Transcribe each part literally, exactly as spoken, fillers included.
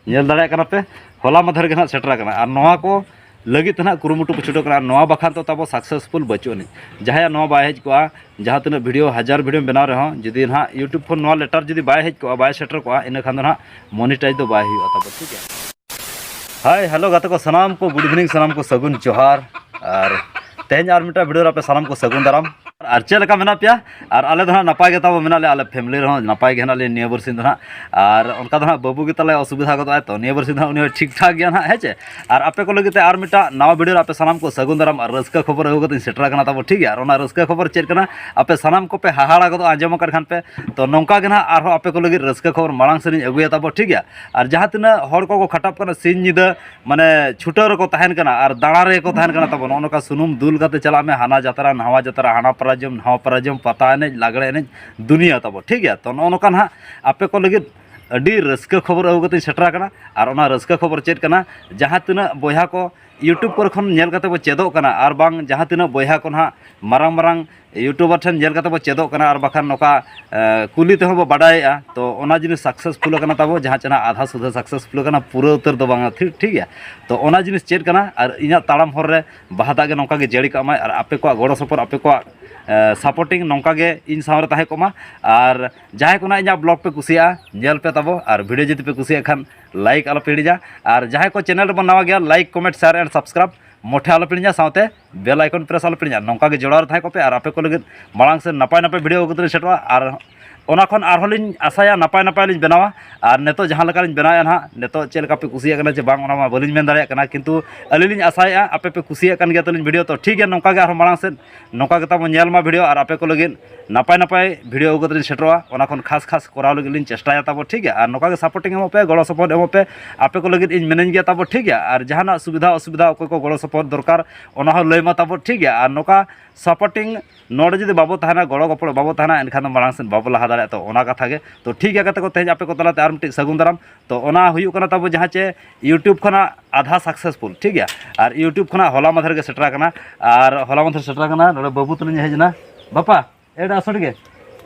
ᱧᱮᱞ ᱫᱟᱲᱮᱭᱟᱜ ᱠᱟᱱᱟ ᱯᱮ, ᱦᱚᱞᱟ ᱢᱟᱫᱷᱮᱨ ᱜᱮ ᱱᱟᱦᱟᱜ ᱥᱮᱴᱮᱨ ᱟᱠᱟᱱᱟ᱾ ᱟᱨ ᱱᱚᱣᱟ ᱠᱚ ᱞᱟᱹᱜᱤᱫ ᱛᱮ ᱱᱟᱦᱟᱜ ᱠᱩᱨᱩᱢᱩᱴᱩ ᱠᱚ ᱪᱷᱩᱴᱟᱹᱣ ᱠᱟᱱᱟ᱾ ᱟᱨ ᱱᱚᱣᱟ ᱵᱟᱠᱷᱟᱱ ᱫᱚ ᱛᱟᱵᱚ successful ᱵᱟᱹᱪᱩᱜ ᱟᱹᱱᱤᱡ᱾ ᱡᱟᱦᱟᱸᱭᱟᱜ ᱱᱚᱣᱟ ᱵᱟᱭ ᱦᱮᱡ ᱠᱚᱜᱼᱟ, ᱡᱟᱦᱟᱸ ᱛᱤᱱᱟᱹᱜ video, ᱦᱟᱡᱟᱨ videoᱢ ᱵᱮᱱᱟᱣ ᱨᱮᱦᱚᱸ, ᱡᱩᱫᱤ ᱱᱟᱦᱟᱜ YouTube ᱠᱷᱚᱱ ᱱᱚᱣᱟ letter ᱡᱩᱫᱤ ᱵᱟᱭ ᱦᱮᱡ ᱠᱚᱜᱼᱟ, ᱵᱟᱭ ᱥᱮᱴᱮᱨ ᱠᱚᱜᱼᱟ, ᱤᱱᱟᱹ ᱠᱷᱟᱱ ᱫᱚ ᱱᱟᱦᱟᱜ monetize ᱫᱚ ᱵᱟᱭ ᱦᱩᱭᱩᱜᱼᱟ ᱛᱟᱵᱚ, ᱴᱷᱤᱠ ᱜᱮᱭᱟ? Hi, hello ᱜᱟᱛᱮ ᱠᱚ ᱥᱟᱱᱟᱢ ᱠᱚ, good evening ᱥᱟᱱᱟᱢ ᱠᱚ, ᱥᱟᱹᱜᱩᱱ ᱡᱚᱦᱟᱨ᱾ ᱟᱨ ᱛᱮᱦᱮᱧ ᱟᱨ ᱢᱤᱫᱴᱟᱝ video ᱨᱮ ᱟᱯᱮ ᱥᱟᱱᱟᱢ ᱠᱚ ᱥᱟᱹᱜᱩᱱ ᱫᱟᱨᱟᱢ᱾ ᱟᱨ ᱪᱮᱫ ᱞᱮᱠᱟ ᱢᱮᱱᱟᱜ ᱯᱮᱭᱟ? ᱟᱨ ᱟᱞᱮ ᱫᱚ ᱦᱟᱸᱜ ᱱᱟᱯᱟᱭ ᱜᱮ ᱛᱟᱵᱚ ᱢᱮᱱᱟᱜ ᱞᱮᱭᱟ, ᱟᱞᱮ family ᱨᱮᱦᱚᱸ ᱱᱟᱯᱟᱭ ᱜᱮ ᱦᱮᱱᱟᱜ ᱞᱮᱭᱟ ᱱᱤᱭᱟᱹ ᱵᱟᱨᱥᱤᱧ ᱫᱚ ᱦᱟᱸᱜ᱾ ᱟᱨ ᱚᱱᱠᱟ ᱫᱚ ᱦᱟᱸᱜ ᱵᱟᱹᱵᱩ ᱜᱮ ᱛᱟᱞᱮ ᱚᱥᱩᱵᱤᱫᱷᱟ ᱜᱚᱫᱚᱜᱼᱟᱭ, ᱛᱚ ᱱᱤᱭᱟᱹ ᱵᱟᱨᱥᱤᱧ ᱫᱚ ᱦᱟᱸᱜ ᱩᱱᱤ ᱦᱚᱸ ᱴᱷᱤᱠ ᱴᱷᱟᱠ ᱜᱮᱭᱟ ᱦᱟᱸᱜ, ᱦᱮᱸ ᱪᱮ? ᱟᱨ ᱟᱯᱮ ᱠᱚ ᱞᱟᱹᱜᱤᱫ ᱛᱮ ᱟᱨ ᱢᱤᱫᱴᱟᱝ ᱱᱟᱣᱟ video ᱨᱮ ᱟᱯᱮ ᱥᱟᱱᱟᱢ ᱠᱚ ᱥᱟᱹᱜᱩᱱ ᱫᱟᱨᱟᱢ ᱟᱨ ᱨᱟᱹᱥᱠᱟᱹ ᱠᱷᱚᱵᱚᱨ ᱟᱹᱜᱩ ᱠᱟᱛᱮᱧ ᱥᱮᱴᱮᱨ ᱟᱠᱟᱱᱟ ᱛᱟᱵᱚ, ᱴᱷᱤᱠ ᱜᱮᱭᱟ? ᱟᱨ ᱚᱱᱟ ᱨᱟᱹᱥᱠᱟᱹ ᱠᱷᱚᱵᱚᱨ ᱪᱮᱫ ᱠᱟᱱᱟ? ᱟᱯᱮ ᱥᱟᱱᱟᱢ ᱠᱚᱯᱮ ᱦᱟᱦᱟᱲᱟ ᱜᱚᱫᱚᱜᱼᱟ ᱟᱸᱡᱚᱢ ᱟᱠᱟᱫ ᱠᱷᱟᱱ ᱯᱮ᱾ ᱛᱚ ᱱᱚᱝᱠᱟ ᱜᱮ ᱱᱟᱦᱟᱜ ᱟᱨᱦᱚᱸ ᱟᱯᱮ ᱠᱚ ᱞᱟᱹᱜᱤᱫ ᱨᱟᱹᱥᱠᱟᱹ ᱠᱷᱚᱵᱚᱨ ᱢᱟᱲᱟᱝ ᱥᱮᱫ ᱤᱧ ᱟᱹᱜᱩᱭᱟ ᱛᱟᱵᱚ, ᱴᱷᱤᱠ ᱜᱮᱭᱟ? ᱟᱨ ᱡᱟᱦᱟᱸ ᱛᱤᱱᱟᱹᱜ ᱦᱚᱲ ᱠᱚᱠᱚ ᱠᱷᱟᱴᱟᱜ ᱠᱟᱱᱟ ᱥᱤᱧ ᱧᱤᱫᱟᱹ, ᱢᱟᱱᱮ ᱪᱷᱩᱴᱟᱹᱣ ᱨᱮᱠᱚ ᱛᱟᱦᱮᱱ ᱠᱟᱱᱟ ᱟᱨ ᱫᱟᱬᱟ ᱨᱮᱜᱮ ᱠᱚ ᱛᱟᱦᱮᱱ ᱠᱟᱱᱟ ᱛᱟᱵᱚ, ᱱᱚᱜᱼᱚ ᱱᱚᱝᱠᱟ ᱥᱩᱱᱩᱢ ᱫᱩᱞ ᱠᱟᱛᱮ ᱪᱟᱞᱟᱜ ᱢᱮ, ᱦᱟᱱᱟ ᱡᱟᱛᱨᱟ, ᱱᱟᱣᱟ ᱡᱟᱛᱨᱟ, ᱦᱟᱱᱟ ᱯᱟᱨᱟ ᱡᱚᱢ, ᱱᱟᱣᱟ ᱯᱟᱨᱟ ᱡᱚᱢ, ᱯᱟᱛᱟ ᱮᱱᱮᱡ, ᱞᱟᱜᱽᱲᱮ ᱮᱱᱮᱡ, ᱫᱩᱱᱤᱭᱟᱹ ᱛᱟᱵᱚ, ᱴᱷᱤᱠ ᱜᱮᱭᱟ? ᱛᱚ ᱱᱚᱜᱼᱚ ᱱᱚᱝᱠᱟ ᱱᱟᱦᱟᱜ ᱟᱯᱮ ᱠᱚ ᱞᱟᱹᱜᱤᱫ ᱟᱹᱰᱤ ᱨᱟᱹᱥᱠᱟᱹ ᱠᱷᱚᱵᱚᱨ ᱟᱹᱜᱩ ᱠᱟᱛᱮᱧ ᱥᱮᱴᱮᱨ ᱟᱠᱟᱱᱟ᱾ ᱟᱨ ᱚᱱᱟ ᱨᱟᱹᱥᱠᱟᱹ ᱠᱷᱚᱵᱚᱨ ᱪᱮᱫ ᱠᱟᱱᱟ? ᱡᱟᱦᱟᱸ ᱛᱤᱱᱟᱹᱜ ᱵᱚᱭᱦᱟ ᱠᱚ YouTube ᱠᱚᱨᱮ ᱠᱷᱚᱱ ᱧᱮᱞ ᱠᱟᱛᱮ ᱵᱚ ᱪᱮᱫᱚᱜ ᱠᱟᱱᱟ, ᱟᱨ ᱵᱟᱝ ᱡᱟᱦᱟᱸ ᱛᱤᱱᱟᱹᱜ ᱵᱚᱭᱦᱟ ᱠᱚ ᱱᱟᱦᱟᱜ ᱢᱟᱨᱟᱝ ᱢᱟᱨᱟᱝ YouTuber ᱴᱷᱮᱱ ᱧᱮᱞ ᱠᱟᱛᱮ ᱵᱚ ᱪᱮᱫᱚᱜ ᱠᱟᱱᱟ, ᱟᱨ ᱵᱟᱠᱷᱟᱱ ᱱᱚᱝᱠᱟ, ᱮ, ᱠᱩᱞᱤ ᱛᱮᱦᱚᱸ ᱵᱚ ᱵᱟᱰᱟᱭᱮᱜᱼᱟ᱾ ᱛᱚ ᱚᱱᱟ ᱡᱤᱱᱤᱥ successful ᱟᱠᱟᱱᱟ ᱛᱟᱵᱚ, ᱡᱟᱦᱟᱸ ᱪᱮ ᱱᱟᱦᱟᱜ ᱟᱫᱷᱟ ᱥᱩᱫᱷᱟᱹ successful ᱟᱠᱟᱱᱟ, ᱯᱩᱨᱟᱹ ᱩᱛᱟᱹᱨ ᱫᱚ ᱵᱟᱝᱟ, ᱴᱷᱤᱠ, ᱴᱷᱤᱠ ᱜᱮᱭᱟ? ᱛᱚ ᱚᱱᱟ ᱡᱤᱱᱤᱥ ᱪᱮᱫ ᱠᱟᱱᱟ? ᱟᱨ ᱤᱧᱟᱹᱜ ᱛᱟᱲᱟᱢ ᱦᱚᱨ ᱨᱮ ᱵᱟᱦᱟ ᱫᱟᱜ ᱜᱮ ᱱᱚᱝᱠᱟ ᱜᱮ ᱡᱟᱹᱲᱤ ᱠᱟᱜ ᱢᱟᱭ, ᱟᱨ ᱟᱯᱮ ᱠᱚᱣᱟᱜ ᱜᱚᱲᱚ ᱥᱚᱯᱚᱦᱚᱫ, ᱟᱯᱮ ᱠᱚᱣᱟᱜ, ᱮ, supporting ᱱᱚᱝᱠᱟ ᱜᱮ ᱤᱧ ᱥᱟᱶ ᱨᱮ ᱛᱟᱦᱮᱸ ᱠᱚᱜ ᱢᱟ᱾ ᱟᱨ ᱡᱟᱦᱟᱸᱭ ᱠᱚ ᱱᱟᱦᱟᱜ ᱤᱧᱟᱹᱜ vlog ᱯᱮ ᱠᱩᱥᱤᱭᱟᱜᱼᱟ, ᱧᱮᱞ ᱯᱮ ᱛᱟᱵᱚ, ᱟᱨ video ᱡᱩᱫᱤ ᱯᱮ ᱠᱩᱥᱤᱭᱟᱜ ᱠᱷᱟᱱ like ᱟᱞᱚ ᱯᱮ ᱦᱤᱲᱤᱧᱟ᱾ ᱟᱨ ᱡᱟᱦᱟᱸᱭ ᱠᱚ channel ᱨᱮᱵᱚᱱ ᱱᱟᱣᱟ ᱜᱮᱭᱟ, like, comment, share and subscribe ᱢᱚᱴᱷᱮ ᱟᱞᱚ ᱯᱮ ᱦᱤᱲᱤᱧᱟ, ᱥᱟᱶᱛᱮ bell icon press ᱟᱞᱚ ᱯᱮ ᱦᱤᱲᱤᱧᱟ᱾ ᱱᱚᱝᱠᱟ ᱜᱮ ᱡᱚᱲᱟᱣ ᱨᱮ ᱛᱟᱦᱮᱸ ᱠᱚᱜ ᱯᱮ, ᱟᱨ ᱟᱯᱮ ᱠᱚ ᱞᱟᱹᱜᱤᱫ ᱢᱟᱲᱟᱝ ᱥᱮᱫ ᱱᱟᱯᱟᱭ ᱱᱟᱯᱟᱭ video ᱟᱹᱜᱩ ᱠᱟᱛᱮ ᱞᱤᱧ ᱥᱮᱴᱮᱨᱚᱜᱼᱟ᱾ ᱟᱨ ᱚᱱᱟ ᱠᱷᱚᱱ ᱟᱨᱦᱚᱸ ᱞᱤᱧ ᱟᱥᱟᱭᱟ ᱱᱟᱯᱟᱭ ᱱᱟᱯᱟᱭ ᱞᱤᱧ ᱵᱮᱱᱟᱣᱟ᱾ ᱟᱨ ᱱᱤᱛᱚᱜ ᱡᱟᱦᱟᱸ ᱞᱮᱠᱟ ᱞᱤᱧ ᱵᱮᱱᱟᱣᱮᱫᱼᱟ ᱱᱟᱦᱟᱜ, ᱱᱤᱛᱚᱜ ᱪᱮᱫ ᱞᱮᱠᱟ ᱯᱮ ᱠᱩᱥᱤᱭᱟᱜ ᱠᱟᱱᱟ ᱪᱮ ᱵᱟᱝ, ᱚᱱᱟ ᱢᱟ ᱵᱟᱹᱞᱤᱧ ᱢᱮᱱ ᱫᱟᱲᱮᱭᱟᱜ ᱠᱟᱱᱟ, ᱠᱤᱱᱛᱩ ᱟᱹᱞᱤᱧ ᱞᱤᱧ ᱟᱥᱟᱭᱮᱫᱼᱟ ᱟᱯᱮ ᱯᱮ ᱠᱩᱥᱤᱭᱟᱜ ᱠᱟᱱ ᱜᱮᱭᱟ ᱛᱟᱹᱞᱤᱧ video᱾ ᱛᱚ ᱴᱷᱤᱠ ᱜᱮᱭᱟ, ᱱᱚᱝᱠᱟ ᱜᱮ ᱟᱨᱦᱚᱸ ᱢᱟᱲᱟᱝ ᱥᱮᱫ ᱱᱚᱝᱠᱟ ᱜᱮ ᱛᱟᱵᱚ ᱧᱮᱞ ᱢᱟ video, ᱟᱨ ᱟᱯᱮ ᱠᱚ ᱞᱟᱹᱜᱤᱫ ᱱᱟᱯᱟᱭ ᱱᱟᱯᱟᱭ video ᱟᱹᱜᱩ ᱠᱟᱛᱮ ᱞᱤᱧ ᱥᱮᱴᱮᱨᱚᱜᱼᱟ᱾ ᱚᱱᱟ ᱠᱷᱚᱱ ᱠᱷᱟᱥ ᱠᱷᱟᱥ ᱠᱚᱨᱟᱣ ᱞᱟᱹᱜᱤᱫ ᱞᱤᱧ ᱪᱮᱥᱴᱟᱭᱟ ᱛᱟᱵᱚ, ᱴᱷᱤᱠ ᱜᱮᱭᱟ? ᱟᱨ ᱱᱚᱝᱠᱟ ᱜᱮ supporting ᱮᱢᱚᱜ ᱯᱮ, ᱜᱚᱲᱚ ᱥᱚᱯᱚᱦᱚᱫ ᱮᱢᱚᱜ ᱯᱮ, ᱟᱯᱮ ᱠᱚ ᱞᱟᱹᱜᱤᱫ ᱤᱧ ᱢᱮᱱᱟᱹᱧ ᱜᱮᱭᱟ ᱛᱟᱵᱚ, ᱴᱷᱤᱠ ᱜᱮᱭᱟ? ᱟᱨ ᱡᱟᱦᱟᱱᱟᱜ ᱥᱩᱵᱤᱫᱷᱟ ᱚᱥᱩᱵᱤᱫᱷᱟ ᱚᱠᱚᱭ ᱠᱚ ᱜᱚᱲᱚ ᱥᱚᱯᱚᱦᱚᱫ ᱫᱚᱨᱠᱟᱨ, ᱚᱱᱟ ᱦᱚᱸ ᱞᱟᱹᱭ ᱢᱟ ᱛᱟᱵᱚ, ᱴᱷᱤᱠ ᱜᱮᱭᱟ? ᱟᱨ ᱱᱚᱝᱠᱟ supporting ᱱᱚᱰᱮ ᱡᱩᱫᱤ ᱵᱟᱵᱚ ᱛᱟᱦᱮᱱᱟ, ᱜᱚᱲᱚ ᱜᱚᱯᱚᱲᱚ ᱵᱟᱵᱚ ᱛᱟᱦᱮᱱᱟ, ᱮᱱᱠᱷᱟᱱ ᱫᱚ ᱢᱟᱲᱟᱝ ᱥᱮᱫ ᱵᱟᱵᱚ ᱞᱟᱦᱟ ᱫᱟᱲᱮᱭᱟᱜᱼᱟ᱾ ᱛᱚ ᱚᱱᱟ ᱠᱟᱛᱷᱟ ᱜᱮ᱾ ᱛᱚ ᱴᱷᱤᱠ ᱜᱮᱭᱟ ᱜᱟᱛᱮ ᱠᱚ, ᱛᱮᱦᱮᱧ ᱟᱯᱮ ᱠᱚ ᱛᱟᱞᱟᱛᱮ ᱟᱨ ᱢᱤᱫᱴᱤᱡ ᱥᱟᱹᱜᱩᱱ ᱫᱟᱨᱟᱢ᱾ ᱛᱚ ᱚᱱᱟ ᱦᱩᱭᱩᱜ ᱠᱟᱱᱟ ᱛᱟᱵᱚ ᱡᱟᱦᱟᱸ ᱪᱮ YouTube ᱠᱷᱚᱱᱟᱜ ᱟᱫᱷᱟ successful, ᱴᱷᱤᱠ ᱜᱮᱭᱟ? ᱟᱨ YouTube ᱠᱷᱚᱱᱟᱜ ᱦᱚᱞᱟ ᱢᱟᱫᱷᱮᱨ ᱜᱮ ᱥᱮᱴᱮᱨ ᱟᱠᱟᱱᱟ, ᱟᱨ ᱦᱚᱞᱟ ᱢᱟᱫᱷᱮᱨ ᱥᱮᱴᱮᱨ ᱟᱠᱟᱱᱟ, ᱱᱚᱰᱮ ᱵᱟᱹᱵᱩ ᱛᱟᱹᱞᱤᱧ ᱦᱮᱡ ᱮᱱᱟ᱾ ᱵᱟᱯᱟ, ᱮᱰ ᱟᱥᱚ ᱴᱷᱤᱠ ᱜᱮ,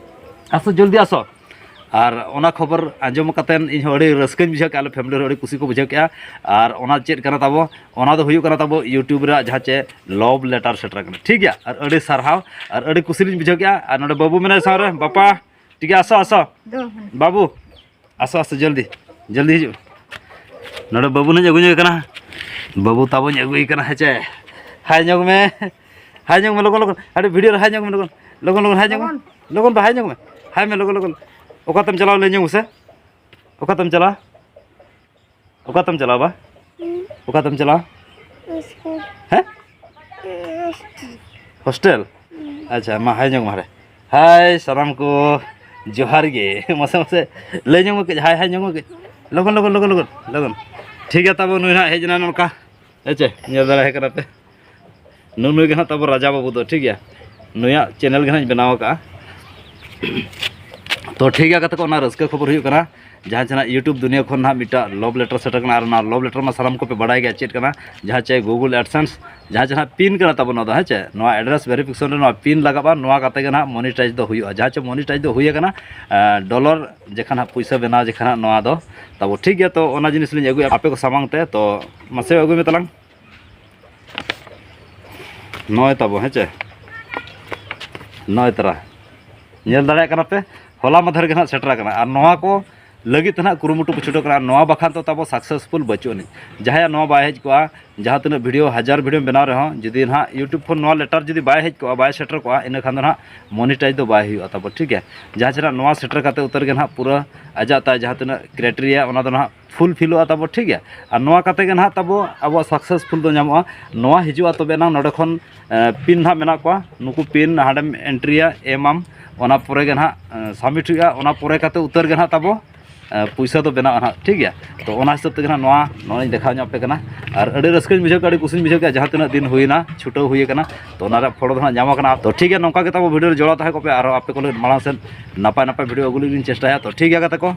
ᱟᱥᱚ, ᱡᱚᱞᱫᱤ ᱟᱥᱚ᱾ ᱟᱨ ᱚᱱᱟ ᱠᱷᱚᱵᱚᱨ ᱟᱸᱡᱚᱢ ᱠᱟᱛᱮᱫ ᱤᱧ ᱦᱚᱸ ᱟᱹᱰᱤ ᱨᱟᱹᱥᱠᱟᱹᱧ ᱵᱩᱡᱷᱟᱹᱣ ᱠᱮᱜᱼᱟ, ᱟᱞᱮ ᱯᱷᱮᱢᱤᱞᱤ ᱨᱮ ᱟᱹᱰᱤ ᱠᱩᱥᱤ ᱠᱚ ᱵᱩᱡᱷᱟᱹᱣ ᱠᱮᱜᱼᱟ᱾ ᱟᱨ ᱚᱱᱟ ᱪᱮᱫ ᱠᱟᱱᱟ ᱛᱟᱵᱚ? ᱚᱱᱟ ᱫᱚ ᱦᱩᱭᱩᱜ ᱠᱟᱱᱟ ᱛᱟᱵᱚ YouTube ᱨᱮᱭᱟᱜ ᱡᱟᱦᱟᱸ ᱪᱮ ᱞᱚᱵᱷ ᱞᱮᱴᱟᱨ ᱥᱮᱴᱮᱨ ᱠᱟᱱᱟ, ᱴᱷᱤᱠ ᱜᱮᱭᱟ᱾ ᱟᱨ ᱟᱹᱰᱤ ᱥᱟᱨᱦᱟᱣ, ᱟᱨ ᱟᱹᱰᱤ ᱠᱩᱥᱤ ᱞᱤᱧ ᱵᱩᱡᱷᱟᱹᱣ ᱠᱮᱜᱼᱟ᱾ ᱟᱨ ᱱᱚᱰᱮ ᱵᱟᱹᱵᱩ ᱢᱮᱱᱟᱭ ᱥᱟᱶᱨᱮ, ᱵᱟᱯᱟ, ᱴᱷᱤᱠ ᱜᱮᱭᱟ, ᱟᱥᱚ, ᱟᱥᱚ, ᱫᱚ ᱦᱟᱱᱮ ᱵᱟᱹᱵᱩ, ᱟᱥᱚ, ᱟᱥᱚ, ᱡᱚᱞᱫᱤ, ᱡᱚᱞᱫᱤ ᱦᱤᱡᱩᱜ᱾ ᱱᱚᱰᱮ ᱵᱟᱹᱵᱩ ᱱᱟᱧ ᱟᱹᱜᱩᱭᱮ ᱠᱟᱱᱟ, ᱵᱟᱹᱵᱩ ᱛᱟᱵᱚᱧ ᱟᱹᱜᱩᱭᱮ ᱠᱟᱱᱟ, ᱦᱮᱸ ᱪᱮ? ᱦᱟᱭ ᱧᱚᱜ ᱢᱮ, ᱦᱟᱭ ᱧᱚᱜ ᱢᱮ, ᱞᱚᱜᱚᱱ, ᱞᱚᱜᱚᱱ, ᱟᱹᱰᱤ ᱵᱷᱤᱰᱤᱭᱳ ᱨᱮ ᱦᱟᱭ ᱧᱚᱜ ᱢᱮ, ᱞᱚᱜᱚᱱ, ᱞᱚᱜᱚᱱ, ᱞᱚᱜᱚᱱ, ᱦᱟᱭ ᱧᱚᱜ ᱢᱮ, ᱞᱚᱜᱚᱱ᱾ ᱞᱚᱜᱚᱱ ᱵᱟ, ᱦᱟᱭ ᱧᱚᱜ ᱢᱮ, ᱦᱟᱭ ᱢᱮ, ᱞᱚᱜᱚᱱ, ᱞᱚᱜᱚᱱ᱾ ᱚᱠᱟᱛᱮᱢ ᱪᱟᱞᱟᱣ, ᱞᱟᱹᱭ ᱧᱚᱜ ᱢᱮᱥᱮ, ᱚᱠᱟᱛᱮᱢ ᱪᱟᱞᱟᱣ? ᱚᱠᱟᱛᱮᱢ ᱪᱟᱞᱟᱣ ᱵᱟ? ᱚᱠᱟᱛᱮᱢ ᱪᱟᱞᱟᱣ? ᱦᱮᱸ? ᱦᱳᱥᱴᱮᱞ? ᱟᱪᱪᱷᱟ, ᱢᱟ ᱦᱟᱭ ᱧᱚᱜ ᱢᱟᱨᱮ᱾ ᱦᱟᱭ ᱥᱟᱱᱟᱢ ᱠᱚ, ᱡᱚᱦᱟᱨ ᱜᱮ᱾ ᱢᱟᱥᱮ ᱢᱟᱥᱮ ᱞᱟᱹᱭ ᱧᱚᱜ ᱢᱮ ᱠᱟᱹᱡ, ᱦᱟᱭ, ᱦᱟᱭ ᱧᱚᱜ ᱢᱮ ᱠᱟᱹᱡ᱾ ᱞᱚᱜᱚᱱ, ᱞᱚᱜᱚᱱ, ᱞᱚᱜᱚᱱ, ᱞᱚᱜᱚᱱ, ᱞᱚᱜᱚᱱ᱾ ᱴᱷᱤᱠ ᱜᱮᱭᱟ, ᱛᱟᱵᱚ ᱱᱩᱭ ᱦᱟᱸᱜ ᱦᱮᱡ ᱮᱱᱟ ᱱᱚᱝᱠᱟ᱾ ᱦᱮᱸ ᱪᱮ? ᱧᱮᱞ ᱫᱟᱲᱮᱭᱟᱭ ᱠᱟᱱᱟ ᱯᱮ᱾ ᱱᱩᱜᱼᱩ ᱱᱩᱭ ᱜᱮ ᱦᱟᱸᱜ ᱛᱟᱵᱚ ᱨᱟᱡᱟ ᱵᱟᱹᱵᱩ ᱫᱚ, ᱴᱷᱤᱠ ᱜᱮᱭᱟ? ᱱᱩᱭᱟᱜ ᱪᱮᱱᱮᱞ ᱜᱮ ᱦᱟᱸᱜ ᱤᱧ ᱵᱮᱱᱟᱣ ᱟᱠᱟᱫᱼᱟ᱾ ᱛᱚ ᱴᱷᱤᱠ ᱜᱮᱭᱟ ᱜᱟᱛᱮ ᱠᱚ, ᱚᱱᱟ ᱨᱟᱹᱥᱠᱟᱹ ᱠᱷᱚᱵᱚᱨ ᱦᱩᱭᱩᱜ ᱠᱟᱱᱟ, ᱡᱟᱦᱟᱸ ᱪᱮ ᱱᱟᱜ YouTube ᱫᱩᱱᱤᱭᱟᱹ ᱠᱷᱚᱱ ᱱᱟᱦᱟᱜ ᱢᱤᱫᱴᱟᱜ ᱞᱚᱵᱷ ᱞᱮᱴᱟᱨ ᱥᱮᱴᱮᱨ ᱠᱟᱱᱟ, ᱟᱨ ᱚᱱᱟ ᱞᱚᱵᱷ ᱞᱮᱴᱟᱨ ᱢᱟ ᱥᱟᱱᱟᱢ ᱠᱚᱯᱮ ᱵᱟᱲᱟᱭ ᱜᱮᱭᱟ ᱪᱮᱫ ᱠᱟᱱᱟ, ᱡᱟᱦᱟᱸ ᱪᱮ Google AdSense, ᱡᱟᱦᱟᱸ ᱪᱮ ᱱᱟᱜ ᱯᱤᱱ ᱠᱟᱱᱟ ᱛᱟᱵᱚ ᱱᱚᱣᱟ ᱫᱚ, ᱦᱮᱸ ᱪᱮ? ᱱᱚᱣᱟ ᱮᱰᱨᱮᱥ ᱵᱷᱮᱨᱤᱯᱷᱤᱠᱮᱥᱚᱱ ᱨᱮ ᱱᱚᱣᱟ ᱯᱤᱱ ᱞᱟᱜᱟᱜᱼᱟ, ᱱᱚᱣᱟ ᱠᱟᱛᱮ ᱜᱮ ᱱᱟᱦᱟᱜ ᱢᱚᱱᱤᱴᱟᱭᱤᱡᱽ ᱫᱚ ᱦᱩᱭᱩᱜᱼᱟ, ᱡᱟᱦᱟᱸ ᱪᱮ ᱢᱚᱱᱤᱴᱟᱭᱤᱡᱽ ᱫᱚ ᱦᱩᱭ ᱟᱠᱟᱱᱟ, ᱮᱸ, ᱰᱚᱞᱟᱨ ᱡᱮᱠᱷᱟᱱ ᱦᱟᱸᱜ ᱯᱩᱭᱥᱟᱹ ᱵᱮᱱᱟᱣ ᱡᱮᱠᱷᱟᱱ ᱦᱟᱸᱜ ᱱᱚᱣᱟ ᱫᱚ ᱛᱟᱵᱚ, ᱴᱷᱤᱠ ᱜᱮᱭᱟ᱾ ᱛᱚ ᱚᱱᱟ ᱡᱤᱱᱤᱥ ᱞᱤᱧ ᱟᱹᱜᱩᱭᱟ ᱟᱯᱮ ᱠᱚ ᱥᱟᱢᱟᱝ ᱛᱮ, ᱛᱚ ᱢᱟᱥᱮ ᱟᱹᱜᱩᱭ ᱢᱮ ᱛᱟᱞᱟᱝ᱾ ᱱᱚᱜᱼᱚᱭ ᱛᱟᱵᱚ, ᱦᱮᱸ ᱪᱮ? ᱱᱚᱜᱼᱚᱭ ᱛᱟᱨᱟ᱾ ᱧᱮᱞ ᱫᱟᱲᱮᱭᱟᱜ ᱠᱟᱱᱟ ᱯᱮ, ᱦᱚᱞᱟ ᱢᱟᱫᱷᱮᱨ ᱜᱮ ᱱᱟᱦᱟᱜ ᱥᱮᱴᱮᱨ ᱟᱠᱟᱱᱟ᱾ ᱟᱨ ᱱᱚᱣᱟ ᱠᱚ ᱞᱟᱹᱜᱤᱫ ᱛᱮ ᱱᱟᱦᱟᱜ ᱠᱩᱨᱩᱢᱩᱴᱩ ᱠᱚ ᱪᱷᱩᱴᱟᱹᱣ ᱠᱟᱱᱟ᱾ ᱟᱨ ᱱᱚᱣᱟ ᱵᱟᱠᱷᱟᱱ ᱫᱚ ᱛᱟᱵᱚ ᱥᱟᱠᱥᱮᱥᱯᱷᱩᱞ ᱵᱟᱹᱪᱩᱜ ᱟᱹᱱᱤᱡ᱾ ᱡᱟᱦᱟᱸᱭᱟᱜ ᱱᱚᱣᱟ ᱵᱟᱭ ᱦᱮᱡ ᱠᱚᱜᱼᱟ, ᱡᱟᱦᱟᱸ ᱛᱤᱱᱟᱹᱜ ᱵᱷᱤᱰᱤᱭᱳ, ᱦᱟᱡᱟᱨ ᱵᱷᱤᱰᱤᱭᱳᱢ ᱵᱮᱱᱟᱣ ᱨᱮᱦᱚᱸ, ᱡᱩᱫᱤ ᱱᱟᱦᱟᱜ YouTube ᱠᱷᱚᱱ ᱱᱚᱣᱟ ᱞᱮᱴᱟᱨ ᱡᱩᱫᱤ ᱵᱟᱭ ᱦᱮᱡ ᱠᱚᱜᱼᱟ, ᱵᱟᱭ ᱥᱮᱴᱮᱨ ᱠᱚᱜᱼᱟ, ᱤᱱᱟᱹ ᱠᱷᱟᱱ ᱫᱚ ᱱᱟᱦᱟᱜ ᱢᱚᱱᱤᱴᱟᱭᱤᱡᱽ ᱫᱚ ᱵᱟᱭ ᱦᱩᱭᱩᱜᱼᱟ ᱛᱟᱵᱚ, ᱴᱷᱤᱠ ᱜᱮᱭᱟ᱾ ᱡᱟᱦᱟᱸ ᱪᱮ ᱱᱟᱦᱟᱜ ᱱᱚᱣᱟ ᱥᱮᱴᱮᱨ ᱠᱟᱛᱮ ᱩᱛᱟᱹᱨ ᱜᱮ ᱱᱟᱦᱟᱜ ᱯᱩᱨᱟᱹ ᱟᱡᱟᱜ ᱛᱟᱭ ᱡᱟᱦᱟᱸ ᱛᱤᱱᱟᱹᱜ ᱠᱨᱟᱭᱴᱮᱨᱤᱭᱟ, ᱚᱱᱟ ᱫᱚ ᱱᱟᱦᱟᱜ ᱯᱷᱩᱞᱯᱷᱤᱞᱚᱜᱼᱟ ᱛᱟᱵᱚ, ᱴᱷᱤᱠ ᱜᱮᱭᱟ᱾ ᱟᱨ ᱱᱚᱣᱟ ᱠᱟᱛᱮ ᱜᱮ ᱱᱟᱦᱟᱜ ᱛᱟᱵᱚ ᱟᱵᱚᱣᱟᱜ ᱥᱟᱠᱥᱮᱥᱯᱷᱩᱞ ᱫᱚ ᱧᱟᱢᱚᱜᱼᱟ᱾ ᱱᱚᱣᱟ ᱦᱤᱡᱩᱜᱼᱟ ᱛᱚᱵᱮ ᱮᱱᱟᱝ ᱱᱚᱰᱮ ᱠᱷᱚᱱ, ᱮ, ᱯᱤᱱ ᱱᱟᱦᱟᱜ ᱢᱮᱱᱟᱜ ᱠᱚᱣᱟ, ᱱᱩᱠᱩ ᱯᱤᱱ ᱦᱟᱸᱰᱮᱢ ᱮᱱᱴᱨᱤᱭᱟ, ᱮᱢᱟᱢ, ᱚᱱᱟ ᱯᱚᱨᱮ ᱜᱮ ᱱᱟᱦᱟᱜ, ᱮ, ᱥᱟᱵᱢᱤᱴ ᱦᱩᱭᱩᱜᱼᱟ᱾ ᱚᱱᱟ ᱯᱚᱨᱮ ᱠᱟᱛᱮ ᱩᱛᱟᱹᱨ ᱜᱮ ᱱᱟᱦᱟᱜ ᱛᱟᱵᱚ, ᱮ, ᱯᱩᱭᱥᱟᱹ ᱫᱚ ᱵᱮᱱᱟᱜᱼᱟ ᱱᱟᱦᱟᱜ, ᱴᱷᱤᱠ ᱜᱮᱭᱟ᱾ ᱛᱚ ᱚᱱᱟ ᱦᱤᱥᱟᱹᱵ ᱛᱮᱜᱮ ᱱᱟᱦᱟᱜ ᱱᱚᱣᱟ ᱱᱚᱜᱼᱚᱭ ᱤᱧ ᱫᱮᱠᱷᱟᱣ ᱧᱚᱜ ᱟᱯᱮ ᱠᱟᱱᱟ᱾ ᱟᱨ ᱟᱹᱰᱤ ᱨᱟᱹᱥᱠᱟᱹᱧ ᱵᱩᱡᱷᱟᱹᱣ ᱠᱮᱫᱟ, ᱟᱹᱰᱤ ᱠᱩᱥᱤᱧ ᱵᱩᱡᱷᱟᱹᱣ ᱠᱮᱫᱟ, ᱡᱟᱦᱟᱸ ᱛᱤᱱᱟᱹᱜ ᱫᱤᱱ ᱦᱩᱭᱱᱟ ᱪᱷᱩᱴᱟᱹᱣ ᱦᱩᱭ ᱟᱠᱟᱱᱟ, ᱛᱚ ᱚᱱᱟ ᱨᱮᱭᱟᱜ ᱯᱷᱚᱞ ᱫᱚ ᱱᱟᱦᱟᱜ ᱧᱟᱢ ᱟᱠᱟᱱᱟ᱾ ᱛᱚ ᱴᱷᱤᱠ ᱜᱮᱭᱟ, ᱱᱚᱝᱠᱟ ᱜᱮ ᱛᱟᱵᱚ ᱵᱷᱤᱰᱤᱭᱳ ᱨᱮ ᱡᱚᱲᱟᱣ ᱛᱟᱦᱮᱸ ᱠᱚᱜ ᱯᱮ, ᱟᱨᱦᱚᱸ ᱟᱯᱮ ᱠᱚ ᱞᱟᱹᱜᱤᱫ ᱢᱟᱲᱟᱝ ᱥᱮᱫ ᱱᱟᱯᱟᱭ ᱱᱟᱯᱟᱭ ᱵᱷᱤᱰᱤᱭᱳ ᱟᱹᱜᱩ ᱞᱟᱹᱜᱤᱫ ᱞᱤᱧ ᱪᱮᱥᱴᱟᱭᱟ᱾ ᱛᱚ ᱴᱷᱤᱠ ᱜᱮᱭᱟ ᱜᱟᱛᱮ ᱠᱚ,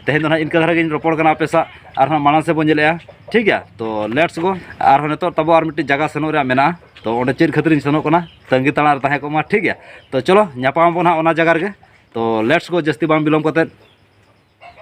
ᱛᱮᱦᱮᱧ ᱫᱚ ᱱᱟᱦᱟᱜ ᱤᱱᱠᱟᱹ ᱫᱷᱟᱨᱟ ᱜᱮᱧ ᱨᱚᱯᱚᱲ ᱠᱟᱱᱟ ᱟᱯᱮ ᱥᱟᱶ, ᱟᱨᱦᱚᱸ ᱢᱟᱲᱟᱝ ᱥᱮᱫ ᱵᱚᱱ ᱧᱮᱞᱮᱜᱼᱟ, ᱴᱷᱤᱠ ᱜᱮᱭᱟ᱾ ᱛᱚ let's go, ᱟᱨᱦᱚᱸ ᱱᱤᱛᱚᱜ ᱛᱟᱵᱚ ᱟᱨ ᱢᱤᱫᱴᱤᱡ ᱡᱟᱭᱜᱟ ᱥᱮᱱᱚᱜ ᱨᱮᱭᱟᱜ ᱢᱮᱱᱟᱜᱼᱟ, ᱛᱚ ᱚᱸᱰᱮ ᱪᱮᱫ ᱠᱷᱟᱹᱛᱤᱨ ᱤᱧ ᱥᱮᱱᱚᱜ ᱠᱟᱱᱟ, ᱛᱟᱺᱜᱤ ᱛᱟᱲᱟᱜ ᱨᱮ ᱛᱟᱦᱮᱸ ᱠᱚᱜ ᱢᱟ, ᱴᱷᱤᱠ ᱜᱮᱭᱟ᱾ ᱛᱚ ᱪᱚᱞᱚ ᱧᱟᱯᱟᱢ ᱟᱵᱚᱱ ᱦᱟᱸᱜ ᱚᱱᱟ ᱡᱟᱭᱜᱟ ᱨᱮᱜᱮ᱾ ᱛᱚ ᱛᱚ let's go, ᱡᱟᱹᱥᱛᱤ ᱵᱟᱝ ᱵᱤᱞᱚᱢ ᱠᱟᱛᱮᱫ